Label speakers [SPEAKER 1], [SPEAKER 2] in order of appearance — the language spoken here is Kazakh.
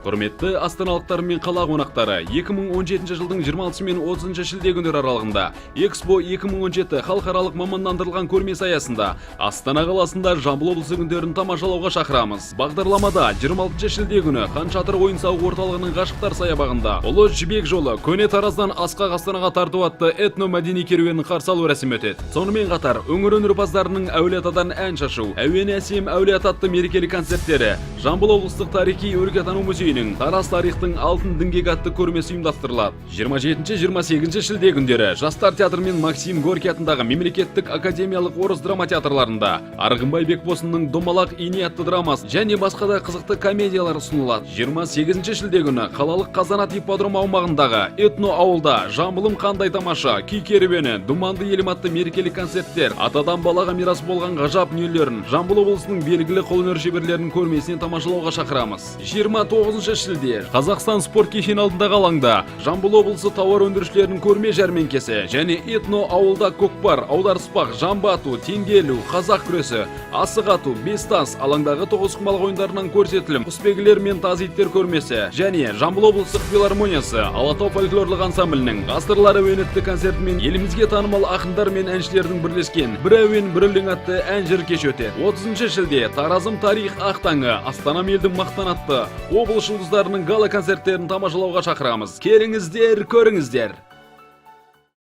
[SPEAKER 1] Құрметті астаналықтар мен қала қонақтары, 2017 жылдың 26 мен 30 шілде күндері аралығында Экспо 2017 халықаралық мамандандырылған көрмесі аясында Астана қаласында Жамбыл облысы күндерін тамашалауға шақырамыз. Бағдарламада 26 шілде күні Хан Шатыр ойын сауық орталығының ғашықтар саябағында «Ұлы Жібек жолы: көне Тараздан асқақ Астанаға тарту» атты этно мәдени керуенін қарсы алу рәсімі өтеді. Сонымен қатар өңір өнерпаздарының «Әулиеатадан ән шашу», «Әуені әсем Әулиеата» атты мерекелік концерттері, Жамбыл облыстық тарихи өлкетану музейінің «Тараз – тарихтың алтын діңгегі» атты көрмесі ұйымдастырылады. 27-28 шілде күндері Жастар театры мен Максим Горький атындағы мемлекеттік академиялық орыс драма театрларында Арғынбай Бекбосынның «Домалақ ине» атты драмасы және басқа да қызықты комедиялар ұсынылады. 28 шілде күні қалалық Қазанат ипподром аумағындағы этно ауылда «Жамбылым қандай тамаша», «Күй керуені», «Думанды елім» атты мерекелік концерттер, атадан балаға мирас болған ғажап дүниелерін, Жамбыл облысының белгілі қолөнер шеберлерінің көрмесінен тамашалауға шақырамыз. 29 шілде Қазақстан спорт кешені алдындағы алаңда Жамбыл облысы тауар өндірушілерінің көрме жәрмеңкесі және этно ауылда көкпар, аударыспақ, жамбы ату, теңге ілу, қазақ күресі, асық ату, бес тас, алаңдағы тоғызқұмалақ ойындарынан көрсетілім, құсбегілер мен тазы иттер көрмесі және Жамбыл облыстық филармониясы «Алатау» фольклорлық ансамблінің «Ғасырлар әуені» атты концертімен елімізге танымал ақындар мен әншілердің бірлескен «Бір әуен, бір өлең» атты ән жыр кеші өтеді. 30 шілде «Таразым – тарих ақ таңы, Астанам – елдің мақтаны» атты облыс жұлдыздарының гала концерттерін тамашалауға шақырамыз. Келіңіздер, көріңіздер!